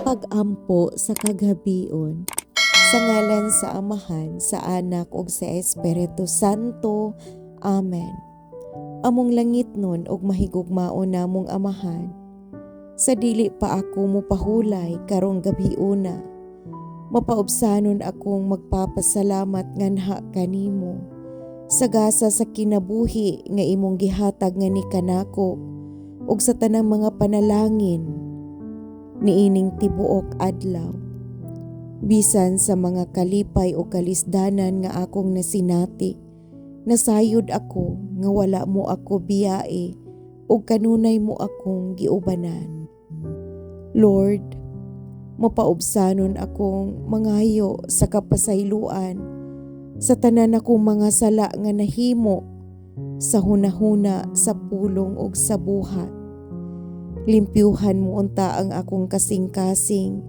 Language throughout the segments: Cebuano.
Pag-ampo sa kaghabion. Sa ngalan sa Amahan, sa Anak ug sa Espiritu Santo. Amen. Among langitnon ug mahigugmaon namong Amahan, sa dili pa ako mopahulay karong gabhiona, mapaubsanon akong magpapasalamat nganha kanimo sa gasa sa kinabuhi nga imong gihatag ngani kanako ug sa tanang mga panalangin niining tibuok adlaw. Bisan sa mga kalipay o kalisdanan nga akong nasinati, nasayod ako nga wala mo ako biyae ug kanunay mo akong giubanan. Lord, mapaubsanon akong mangayo sa kapasayloan sa tanan akong mga sala nga nahimo sa hunahuna, sa pulong ug sa buhat. Limpyuhan mo unta ang akong kasing-kasing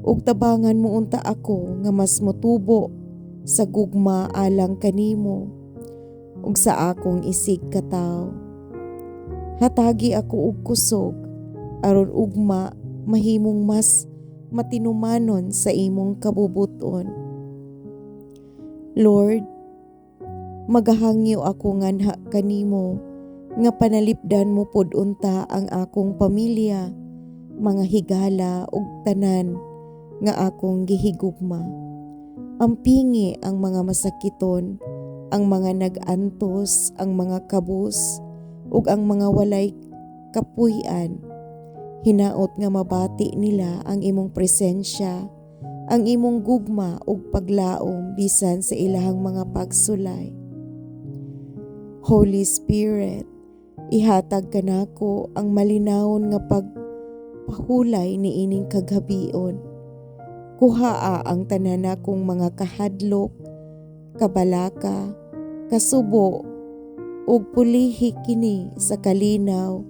ug tabangan mo unta ako nga mas motubo sa gugma alang kanimo ug sa akong isig katawo. Hatagi ako og kusog aron ugma mahimong mas matinumanon sa imong kabubuton. Lord, magahangyo ako nganha kanimo nga panalipdan mo pod unta ang akong pamilya, mga higala ug tanan nga akong gihigugma. Ampingi ang mga masakiton, ang mga nag-antos, ang mga kabus, ug ang mga walay kapuy-an. Hinaot nga mabati nila ang imong presensya, ang imong gugma ug paglaom bisan sa ilahang mga pagsulay. Holy Spirit, ihatag kanako ang malinawon nga pagpahulay niining kaghabion. Kuhaa ang tanan nakong mga kahadlok, kabalaka, kasubo ug pulihi kini sa kalinaw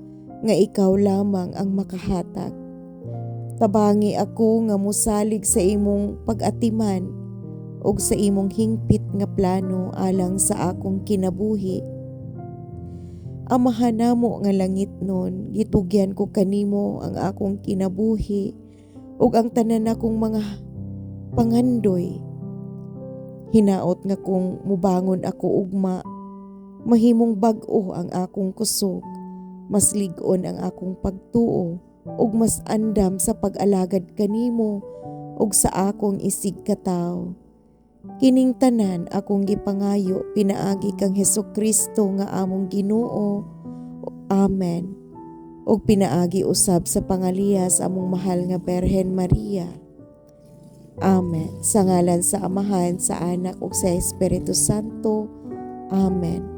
nga ikaw lamang ang makahatag. Tabangi ako nga mosalig sa imong pag-atiman ug sa imong hingpit nga plano alang sa akong kinabuhi. Amahan namo nga langitnon, gitugyan ko kanimo ang akong kinabuhi ug ang tanan nakong mga pangandoy. Hinaot nga kung mubangon ako ugma, mahimong bag-o ang akong kusog, mas lig-on ang akong pagtuo ug mas andam sa pag-alagad kanimo ug sa akong isig katawo. Kining tanan akong gipangayo pinaagi kang Hesukristo nga among Ginoo. Amen. Ug pinaagi usab sa pangaliyas among mahal nga Berhen Maria. Amen. Sa ngalan sa Amahan, sa Anak ug sa Espiritu Santo. Amen.